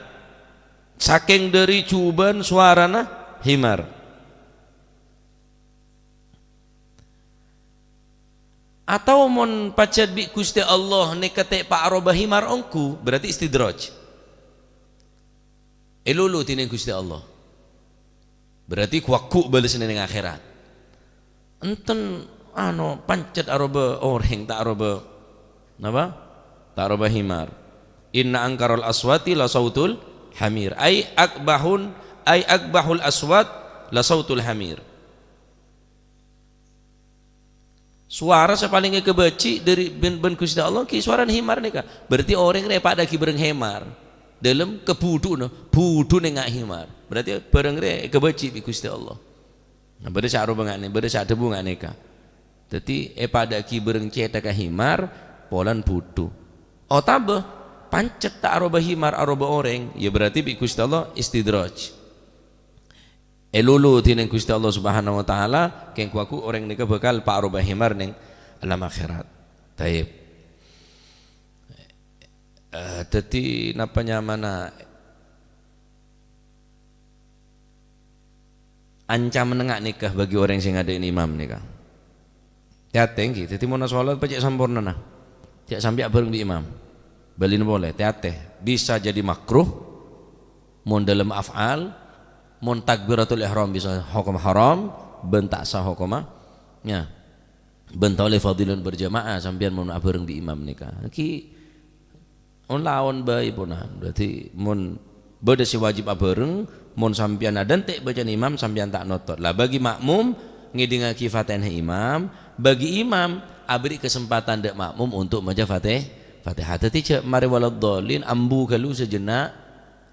sakèng dhâri jhubâ'ân sowarana himar. Atau mon pajhât bi' Ghustè Allah nèka ta' èpaaroba himar ongghu, berarti istidraj. Èlolo dhinèng Ghustè Allah. Berarti ghu-lagghu bâlessâna neng akhèrat. Enten, ano, pancet aroba orèng, ta' aroba, napa? Ta' aroba himar. Inna angkaral aswati la sautul hamir. Ai akbahun, ai akbahul aswat la sautul hamir. Sowara sè palèng èkabâji' dhâri bân, bân Ghustè Allah ghi' sowarana himar nèka. Berarti orèng rè èpadâ'âghi bâreng himar. Dâlem kabhudhu'na, bhudhu neng nga' himar. Berarti bâreng rè èkabâji' bi' Ghustè Allah. Nah, bâdâ sè aroba nga' nè-, bâdâ sè adhâbu nga' nèka. Dhâddhi, èpadâ'âghi bâreng cèthagghâ himar, polana bhudhu. Otabâ, pancet ta' aroba himar, aroba orèng, ya berarti bi' Ghustè Allah istidraj. Èlolo dhinèng Ghustè Allah Subhanahu wa Ta'ala, kèng ghu-lagghu orèng nèka bhâkal paaroba himar neng alam akhèrat. Taib. Eh, dhâddhi napa nyamana ancamanna nga' nèka bagi orèng sè ngadhe'in imam nèka. Tè-atè, ènggi. Dhâddhi, mon salat pajhât sampornana. Jhâ' sampè' abhâreng bi' imam. Bâlina polè, tè-atè. Bisa jadi makruh, mon dâlem af'al, mon takbiratul ihram bisa hokom haram, bân ta' sah hokoma, ya, bân ta' ollè fadhilah berjamaah sampèyan mon abhâreng bi' imam nèka. Ènggi, on-laon bhâi, ponan. Dhâddhi, mon bâdâ sè wajib abhâreng, mon sampèyan adhânte' bâcana imam, sampèyan ta' notot. La, bagi makmum, ngèdingngaghi Fatihana imam, bagi imam, abherri' kasempatan dâ' makmum untuk maca Fatih-, Fatihah. Dhâddhi, jhâ' marè waladdallin, ambu ghâllu sajhenna',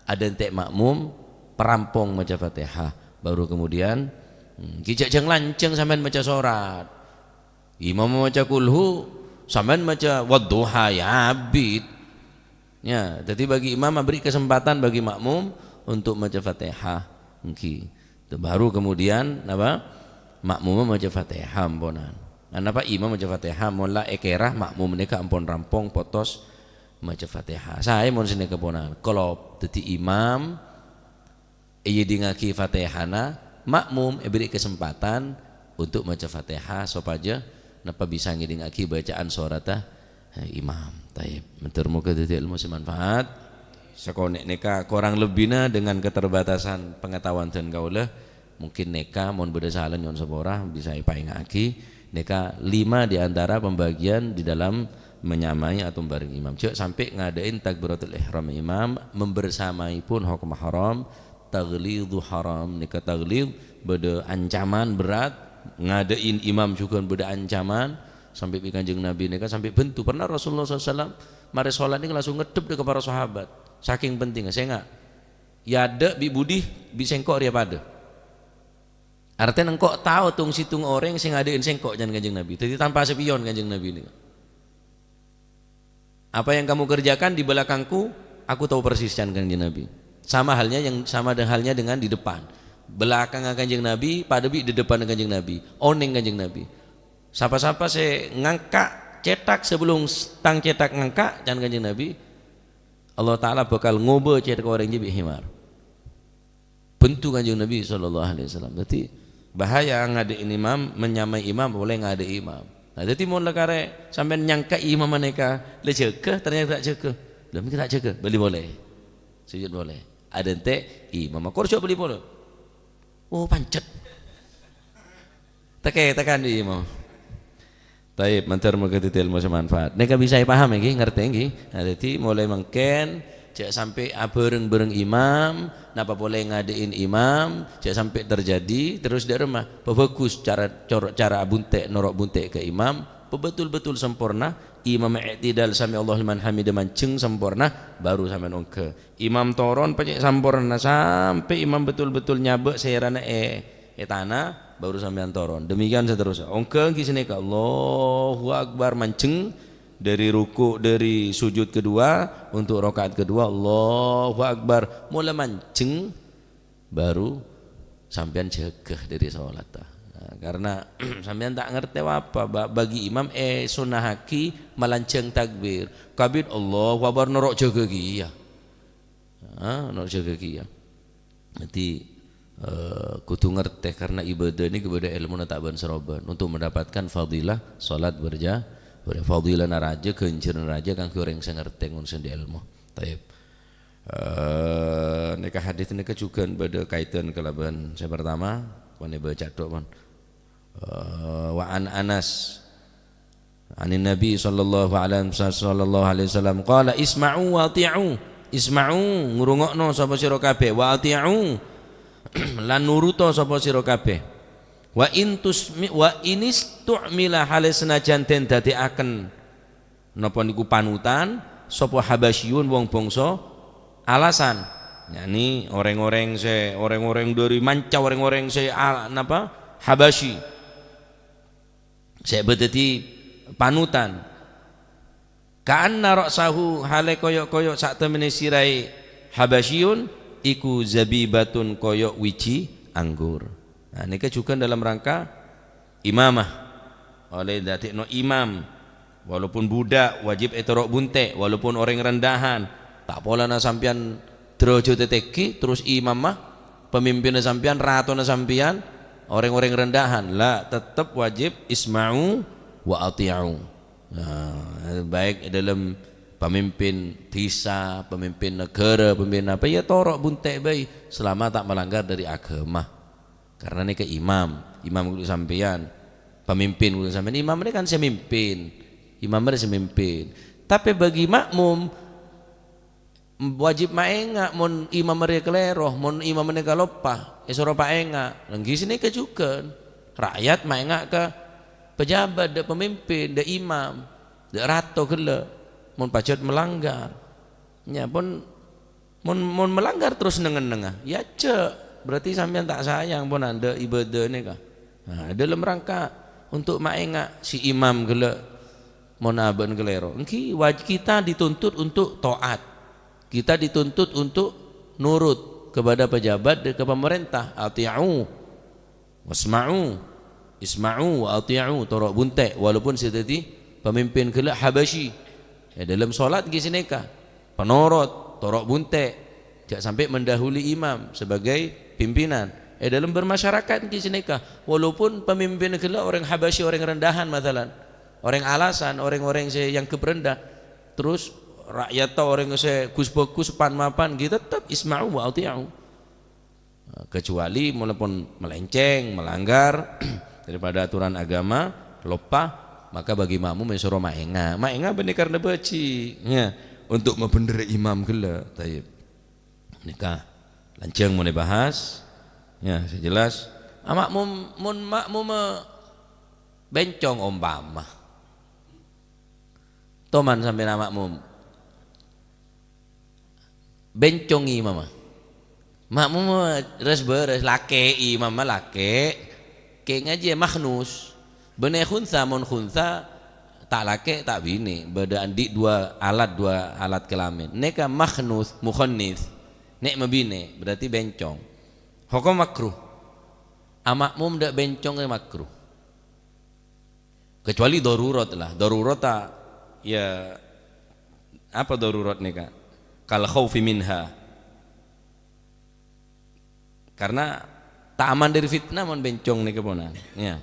adhânte' makmum, parampong maca Fatihah. Baru kemudian, hmm, ghi' jhâ' jhâng-lanjhâng sampèyan maca sorat. Imam maca kulhu, sampèyan maca wadduha, ya abit. Ya, dhâddhi bagi imam abherri' kasempatan bagi makmum untuk maca Fatihah. Ènggi. Baru kemudian, napa? Makmum maca Fatihah, amponan. Nah, napa imam maca Fatihah, mon la èkèra makmum nèka ampon rampong potos maca Fatihah. Saè mon sanèka, ponan. Kelop. Dhâddhi imam èyèdingngaghi Fatihana, makmum èbherri' kasempatan untuk maca Fatihah sopajâ napa bisa ngèdingngaghi bacaan soratta, eh, imam. Taib. Mator moghâ dhâddhi èlmo sè manfaat. Sakonè' nèka korang lebbina dengan keterbatasan pengetahuan dân kaulâ, mungkin nèka mon bâdâ sala nyo'on sapora bisa èpaènga'aghi. Nèka lima di antara pembagian di dalam menyamai atau bareng imam. Jhâ' sampè' ngadhe'in takbiratul ihram imam, membersamai pun hokom haram, Taghlidhu haram, nèka taghlidh bâdâ ancaman berat, ngadhe'in imam jhughân bâdâ ancaman, sampè' bi' Kanjeng Nabi nèka sampè' bhânto. Pernah Rasulullah sallallahu alaihi wasallam marè sholat nèka langsung ngeddhep dâ' ka para sahabat, sakèng pentingnga, "Sènga', è adâ' bi' budi bi' sèngko' rèya padâ." Artèna, "Engko' tao tong-sèttong orèng sè ngadhe'in sèngko'," can Kanjeng Nabi. Dhâddhi tanpa sapiyon Kanjeng Nabi nèka. "Apa yang kamu kerjakan di belakangku, aku tahu persis," can Kanjeng Nabi. Sama halnya yang, sama de-, halnya dengan di depan. Belakangnga Kanjeng Nabi, padâ bi' di depanna Kanjeng Nabi. Onèng Kanjeng Nabi. "Sapa-sapa sè ngangka' cèthak sebelum s-, tang cèthak ngangka'," can Kanjeng Nabi, "Allah Ta'ala bhâkal ngobâ cèthak orèng jiyâ bi' himar." Bhânto Kanjeng Nabi sallallahu alaihi wasallam. Dhâddhi, bahaya ngadhe'in imam, menyamai imam, polè ngadhe'in imam. Nah, dhâddhi mon la karè sampèyan nyangka imam nèka la jâgâ, ternyata ta' jâgâ. Lah, mènggi ta' jâgâ, bâli polè. Sujud polè. Adhânte' imam, kor jhâ' bâli polè. Oh, pancet. Teke-, tekan di imam. Taib, mator moghâ dhâddhi èlmo sè manfaat. Nèka bisa èpaham, ènggi, ngartè, ènggi. Nah, dhâddhi molaè mangkèn, jhâ' sampè' abhâreng-bhâreng imam, napa polè ngadhe'in imam, jhâ' sampè' terjadi, terros dâ' remma. Pabhâghus cara, cor-, cara abhunte', noro' bunte' ka imam, pabetul-betul samporna, imam i'tidal, sami'allahu liman hamidah, manjheng samporna, baru sampèyan ongghâ. Imam toron pacè' samporna, sampè' imam betul-betul nyabâ' sèrana è, è tana, baru sampèyan toron. Demikian seterusnya. Ongghâ ghi' sanèka, Allahu Akbar, manjheng dâri ruku', dâri sujud kedua, untuk rakaat kedua, Allahu Akbar. Mola manjheng, baru sampèyan jâgâ dâri sholat. Nah, karena sampèyan ta' ngartè apa, ba-, bagi imam èsonnahaghi malanjhâng takbir. Kabit Allahu Akbar noro' jâgâ kèya. Ah, noro' jâgâ kèya. Dhâddhi, eh, kodhu ngartè karena ibadah nèka ibadah èlmona ta' bân-sarobân untuk mendapatkan fadilah sholat berja-, ber-, fadilahna rajâ, ghânjhârânna rajâ kaangghuy orèng sè ngartè ngonèng sè andi' èlmo. Taib. Eh, nèka hadis nèka jhughân bâdâ kaitân kalabân sè partama, panèka bâca tok, pon. Eh, wa an Anas, anin Nabi sallallahu alaihi, sallallahu alaihi wasallam, qala, "Isma'u wa athi'u." Isma'u, ngrungo'no sapa sira kabeh, "wa athi'u," lan nuruto sapa sira kabeh. "Wa in tusmi-, wa inistu'mila," halè sanajjân den daddi'aken napa niku panutan, sapa Habasyiyun wong bangsa alasan. Yakni orèng-orèng sè, orèng-orèng dâri manca, orèng-orèng sè a-, napa? Habasyi. Sè bâdâ daddi panutan. "Ka'anna ra'sahu," halè koyo'-koyo' satemmenè siraè Habasyiyun, iku zabibatun, koyo' wiji anggur. Nah, nèka jhughân dalam rangka imamah. Ollè daddi'no imam, walaupun budak, wajib ètoro' bunte', walaupun orèng rendahan. Ta' polana sampèyan dârâjhâddhâ tèngghi, terros imamma Pamimpinna sampèyan, ratona sampèyan, orèng-orèng rendahan, la, tettep wajib isma'u wa athi'u. Nah, baik è dâlem pamimpin dhisa, pamimpin negara, pamimpin apa, ya toro' bunte' bhâi, selama ta' melanggar dâri agama. Karena nèka imam, imam kudu sampèyan, pamimpin kudu sampèyan, imam ini kan sè mimpin, imam ini sè mimpin. Tapè bagi makmum, wajib maènga' mon imam rèya kalèro, mon imam nèka loppa, èsoro paènga'. Ènggi sanèka jhughân. Ra'yat maènga' ka pejabat, dâ' pamimpin, dâ' imam, dâ' rato ghellâ', mon pajhât melanggar. Nya pon, mon, mon melanggar terros neng-ennengnga, ya jhâ'. Berarti sampèyan ta' sayang pon dâ' ibadah nèka. Nah, dalam rangka untuk maènga' si imam ghellâ' mon abâ'na kalèro. Ènggi waj-, kita dituntut untuk taat. Kita dituntut untuk nurut kepada pejabat dan ke pemerintah. Athi'u wasma'u, isma'u wa athi'u, toro' bunte', walaupun sè dâddhi pamimpin ghellâ' Habasyi. È dâlem salat ènggi sanèka, panorot, toro' bunte', jhâ' sampè' mendahului imam sebagai pimpinan. È dâlem bermasyarakat ènggi sanèka, walaupun pamimpin ghellâ' orèng Habasyi, orèng rendahan, masalan. Orèng alasan, orèng-orèng sè èangghep rendah. Terros ra'yatta orèng sè ghus-bhâghus, pan-mapan, ghi tettep isma'u wa athi'u. Kecuali mon pon melenceng, melanggar daripada aturan agama, loppa, maka bagi makmum èsoro maènga'. Maènga' bânnè karna bhâji', ya, untuk mabhendherrâ imam ghellâ'. Tayyib. Nèka lanjhâng mon èbahas. Ya, sè jelas, a, makmum, mon makmum, eh, bèncong ompama. Toman sampèyan makmum. Bèncong imamma. Makmum res-bâres, lakè' imamma lakè'. Kè ngajhi makhnus. Bânnè khunsa, mon khunsa ta' lakè' ta' binè'. Bâdâ andi' dua alat, dua alat kelamin. Nèka makhnus, mukhannits. Nè' mabinè', berarti bèncong. Hokom makruh. A, makmum dâ' bèncong makruh. Kecuali darurat lah. Darurat ta', ya, apa darurat nèka? Kal khaufi minha. Karena ta' aman dâri fitnah mon bèncong nèka ponan. Ya.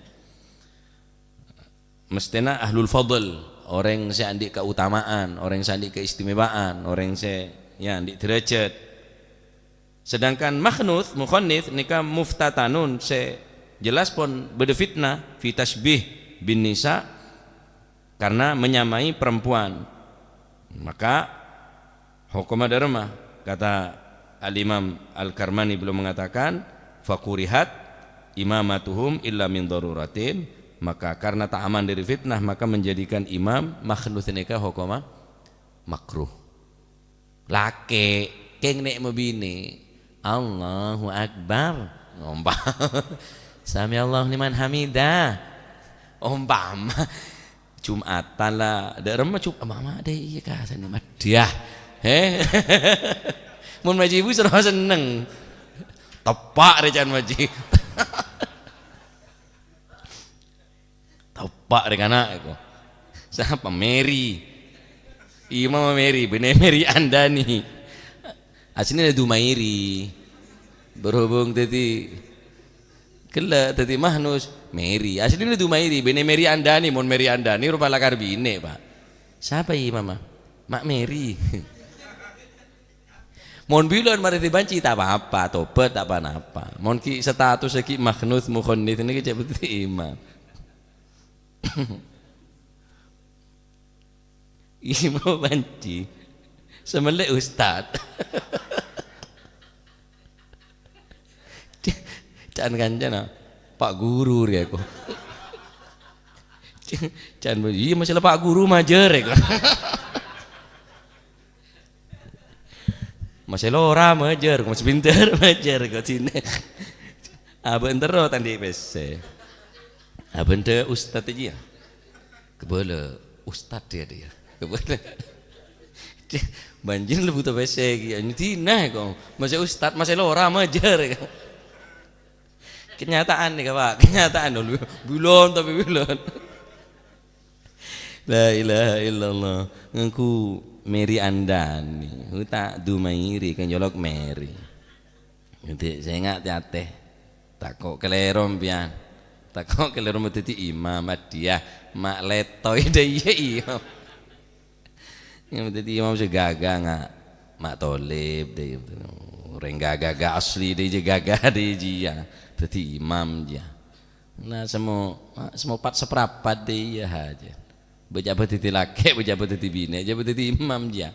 Mesthèna ahlul fadl, orèng sè andi' kautamaan, orèng sè andi' keistimewaan, orèng sè, ya, andi' derajat. Sedangkan makhnus, mukhannits, nèka muftatanun, sè jelas pon bâdâ fitnah, fi tasybihi bin nisa, karena menyamai perempuan. Maka, hokomma dâremma, kata Al-Imam Al-Karmani beliau mengatakan, "Fakurihat imamatuhum illa min daruratin," maka karena ta' aman dâri fitnah, maka menjadikan imam makhnus nèka hokomma makruh. Lakè', kèng nè' mabinè', "Allahu Akbar." Ompama. "Sami'allahu liman hamidah." Ompama. Jum'atan la, dâ' remma Jum-, mama dâ' iyâ ka, sènè maddhiyâ. He? Mon majhi ibu soro senneng. Teppa' rè can majhi. Teppa' rè kana' èko. Sapa? Mary. Iyâ, Mama Mary, bânnè Mary Andani. Aslinya Dumairi. Berhubung dâddhi ghellâ', dâddhi makhnus, Mary. Aslinya Dumairi, bânnè Mary Andani, mon Mary Andani ropa lakar binè', Pak. Sapa iyâ, Mama? Ma' Mary. Mon bilân marè dibanci, ta' pa-apa, tobhât ta' pa-napa. Mon ghi' status ghi' makhnus, mukhannits nèka cè' bhunten imam. Imam banci. Sè mellè ustad. Can kancana, "Pak Guru rèya ko." Can, "Iyâ, masalah Pak Guru majâr rèya ko." Masè lora majâr, masè pinter majâr kok dinah. Abâ' terro ta' andi' pèssè. Abâ' dâ' ustad iyâ. Kebâlâ ustad iyâ, iyâ. Kebâlâ. Banjir lebur ta' pèssè iki. Nya dinah kok. Masè ustad, masè lora majâr. Kenyataan nèka, Pak. Kenyataan dulu. Bulân, tapè bulân. La ilaha illallah. Ngaku Mary Andani. Ku ta' Dumairi, kan jolok Mary. Dhâddhi sènga' tè-atè. Tako' kalèro sampèyan. Tako' kalèro madhâddhi imam, adhiyâ ma' lètoy dâ' iyâ imam. Yang madhâddhi imam sè ghâghâ nga' ma' tolib dâ' iyâ. Orèng ghâghâ, ghâghâ asli dâ' iyâ, ghâghâ dâ' iyâ. Dhâddhi imam jiyâ. Nah, semmo, semmo pat-saprapat dâ' iyâ hajât. Bâ' jhâ' bâ' dhâddhi lakè', bâ' jhâ' bâ' dhâddhi binè', jhâ' bâ' dhâddhi imam jiyâ.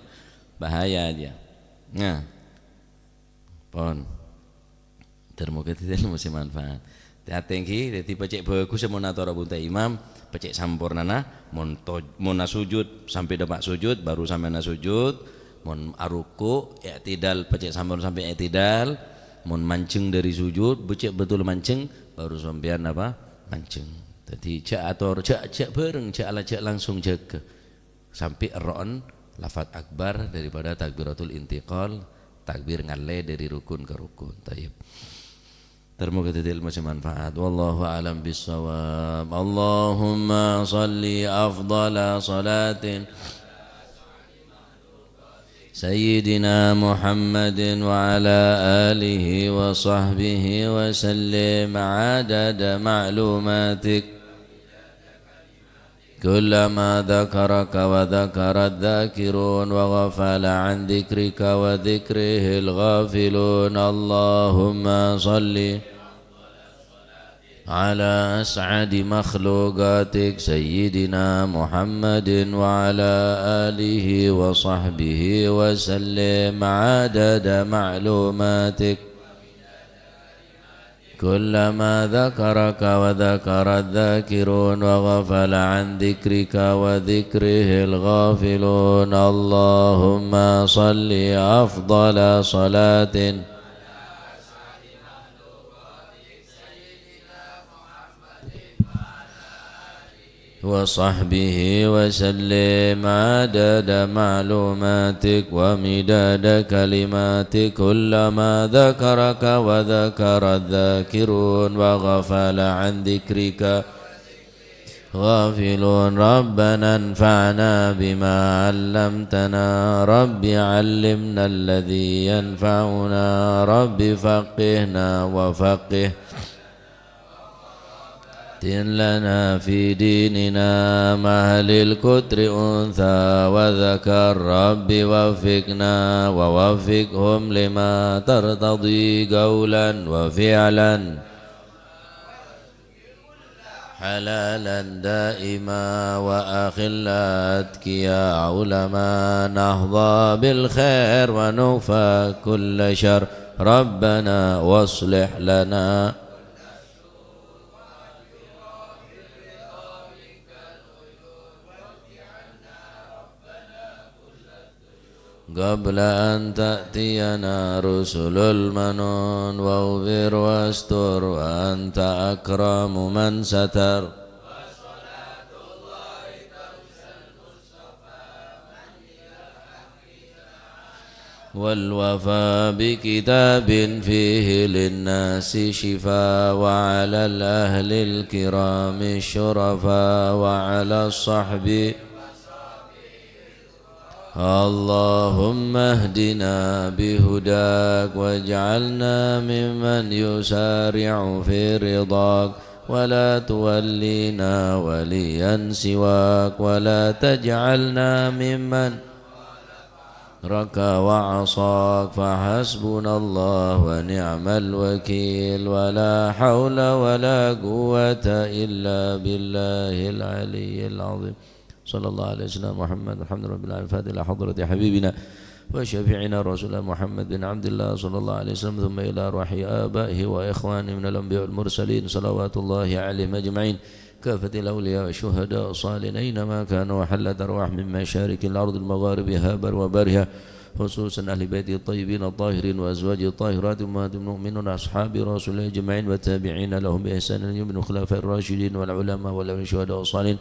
Bahaya jiyâ. Nah. Pon. Dhâr moghâ dhâddhi èlmo sè manfaat. Tè-atè ènggi, dhâddhi pècè' bhâghus mon atoro' bhunte imam, pècè' sampornana, mon to-, mon asojud sampè' dâpa' sojud, baru sampèyan asojud, mon aruku', i'tidal, pècè' sampon sampè' i'tidal, mon manjeng dâri sojud, becce' betul manjeng, baru sampèyan apa? Manjeng. Dhâddhi jhâ' ator, jhâ', jhâ' bhâreng, jhâ' ala-, jhâ' langsung jâgâ. Sampè' èrro'an lafat akbar daripada takbiratul intiqal, takbir ngallè dâri rukun ka rukun. Thayyib. Dhâr moghâ dhâddhi èlmo sè manfaat. Wallahu a'lam bissawab. Allahumma shalli afdhala shalatin Sayyidina Muhammadin wa ala alihi wa sahbihi wa sallim adada ma'lumatik. كلما ذكرك وذكر الذاكرون وغفل عن ذكرك وذكره الغافلون. اللهم صل على أسعد مخلوقاتك سيدنا محمد وعلى آله وصحبه وسلم عدد معلوماتك. كلما ذكرك وذكر الذاكرون وغفل عن ذكرك وذكره الغافلون. اللهم صل أفضل صلاة وصحبه وسلم عدد معلوماتك ومداد كلماتك. كلما ذكرك وذكر الذاكرون وغفل عن ذكرك غافلون. ربنا انفعنا بما علمتنا. رب علمنا الذي ينفعنا. رب فقهنا وفقه لنا في ديننا. مع أهل القطر أنثى وذكر. رب وفقنا ووفقهم لما ترتضي قولا وفعلا حلالا دائما وأخلاء أتقياء علماء نحظى بالخير ونكفى كل شر. ربنا واصلح لنا قبل أن تأتينا رسل المنون واغفر واستر وأنت أكرم من ستر. والوفاء بكتاب فيه للناس شفاء وعلى الأهل الكرام الشرفاء وعلى الصحب اللهم اهدنا بهداك واجعلنا ممن يسارع في رضاك ولا تولينا وليا سواك ولا تجعلنا ممن رك وعصاك فحسبنا الله ونعم الوكيل ولا حول ولا قوة إلا بالله العلي العظيم. صلى الله على سيدنا محمد. الحمد لله رب العالمين. الفاتحة إلى حضرة حبيبنا وشفيعنا رسول الله محمد بن عبد الله صلى الله عليه وسلم، ثم إلى أرواح آبائه وإخوانه من الأنبياء والمرسلين، صلوات الله عليهم أجمعين، كافة الأولياء والشهداء والصالحين أينما كانوا، وحلت أرواح من مشارق الأرض المغاربها بر وبرها، خصوصا أهل بيته الطيبين الطاهرين وأزواجه الطاهرات أمهات المؤمنين وأصحاب رسول الله أجمعين والتابعين لهم بإحسان إلى يوم الدين، الخلفاء الراشدين والعلماء والأولياء والشهداء والصالحين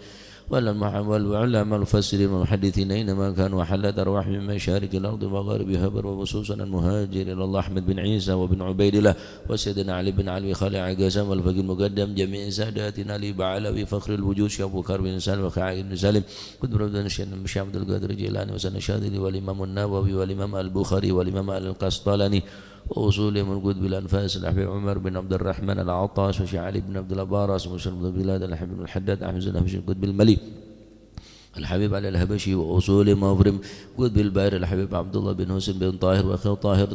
والعلماء والعلماء المفسرين والمحدثين أينما كانوا، وحلت أرواح من مشارق الأرض ومغاربها بر، وخصوصا المهاجر إلى الله أحمد بن عيسى وابن عبيد الله وسيدنا علي بن علوي خليل عليه السلام والفقيه المقدم جميع ساداتنا علي بعلوي فخر الوجود شيخ أبو بكر بن سالم وخليل بن سالم قطب ربنا الشيخ عبد القادر الجيلاني وسيدنا الشاذلي والإمام النووي والإمام البخاري والإمام القسطلاني وأصولهم القطب الأنفاس الحبيب عمر بن عبد الرحمن العطاس وشيخ علي بن عبد الله باراس ومسلم بن بلال الحبيب الحداد أحمد بن حسين القطب الملي الحبيب علي الحبشي وأصولهم وفرهم قطب البحر الحبيب عبد الله بن حسين بن طاهر وأخيه طاهر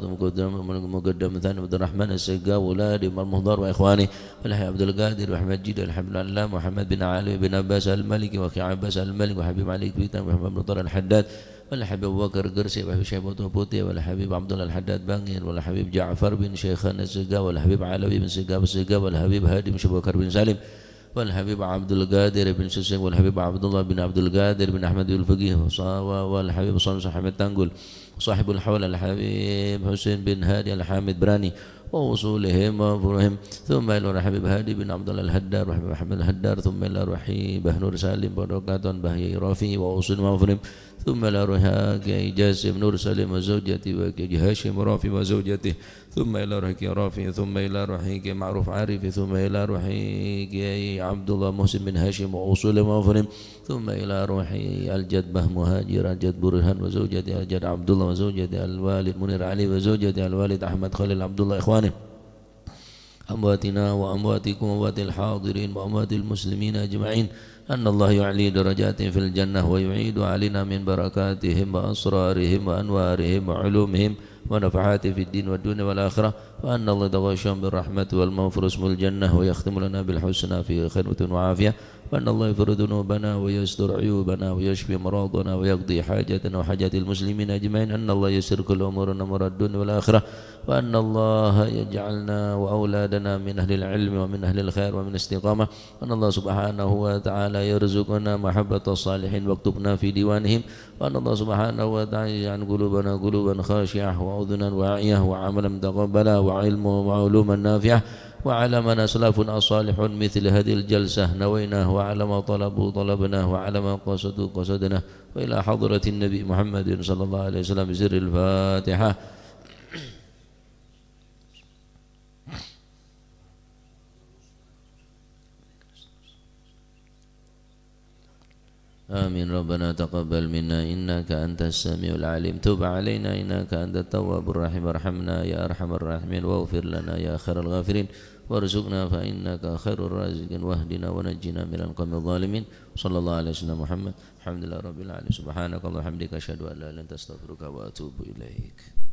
مقدم ثاني عبد الرحمن السقا وأولاده عمر مهدار وإخوانه والحبيب عبد القادر وأحمد جيد الحبيب العلامة محمد بن علي بن عباس المالكي وأخيه عباس المالكي وحبيب علي كويتا ومحمد بن طاهر الحداد والحبيب أبو بكر قرسي والحبيب شيبة بوتي والحبيب عبد الله الحداد بانغير والحبيب جعفر بن شيخان السقا والحبيب علوي بن سقا السقا والحبيب هادي بن شبكر بن سالم والحبيب عبد القادر بن سسنق والحبيب عبد الله بن عبد القادر بن أحمد الفقيه وصا-، و-، والحبيب صمص أحمد تانقل صاحب الحول الحبيب حسين بن هادي الحامد براني وأصولهم وفروعهم ثم إلى الحبيب هادي بن عبد الله الهدار والحبيب أحمد الهدار ثم إلى روحي بهنور سالم بن ركعة بهي رافي وأصول وفروعهم ثم إلى روحي كي جاسم نور سالم وزوجته وكي هاشم رافي وزوجته ثم إلى روحي كي رافي ثم إلى روحي كي معروف عارف ثم إلى روحي كي عبد الله محسن بن هاشم وأصول وفروعهم ثم إلى روحي الجد مهمهاجر الجد برهان وزوجته الجد عبد الله وزوجته الوالد منير علي وزوجته الوالد أحمد خليل عبد الله إخوانه أمواتنا وأمواتكم وأموات الحاضرين وأموات المسلمين أجمعين أن الله يعلي درجاتهم في الجنة ويعيد علينا من بركاتهم وأسرارهم وأنوارهم وعلومهم ونفحاتهم في الدين والدنيا والآخرة وأن الله يتغشاهم بالرحمة والمغفرة واسم الجنة ويختم لنا بالحسنى في خير وعافية وأن الله يغفر ذنوبنا ويستر عيوبنا ويشفي مراضنا ويقضي حاجتنا وحاجات المسلمين أجمعين أن الله ييسر كل أمورنا أمور الدنيا والآخرة وأن الله يجعلنا وأولادنا من أهل العلم ومن أهل الخير ومن الاستقامة وأن الله سبحانه وتعالى يرزقنا محبة الصالحين واكتبنا في ديوانهم وأن الله سبحانه وتعالى يجعل قلوبنا قلوبا خاشعة وأذنا واعية وعملا متقبلا وعلما وعلوما نافعة وعلى ما أسلافنا الصالحون مثل هذه الجلسة نويناه وعلى ما طلبوا طلبناه وعلى ما قصدوا قصدناه وإلى حضرة النبي محمد صلى الله عليه وسلم بسر الفاتحة. آمين. ربنا تقبل منا إنك أنت السميع العليم. تب علينا إنك أنت التواب الرحيم. ارحمنا يا أرحم الراحمين. واغفر لنا يا خير الغافرين. وارزقنا فإنك خير الرازقين. واهدنا ونجنا من القوم الظالمين. صلى الله على سيدنا محمد. الحمد لله رب العالمين. سبحانك اللهم وبحمدك. أشهد أن لا إله إلا أنت. أستغفرك وأتوب إليك.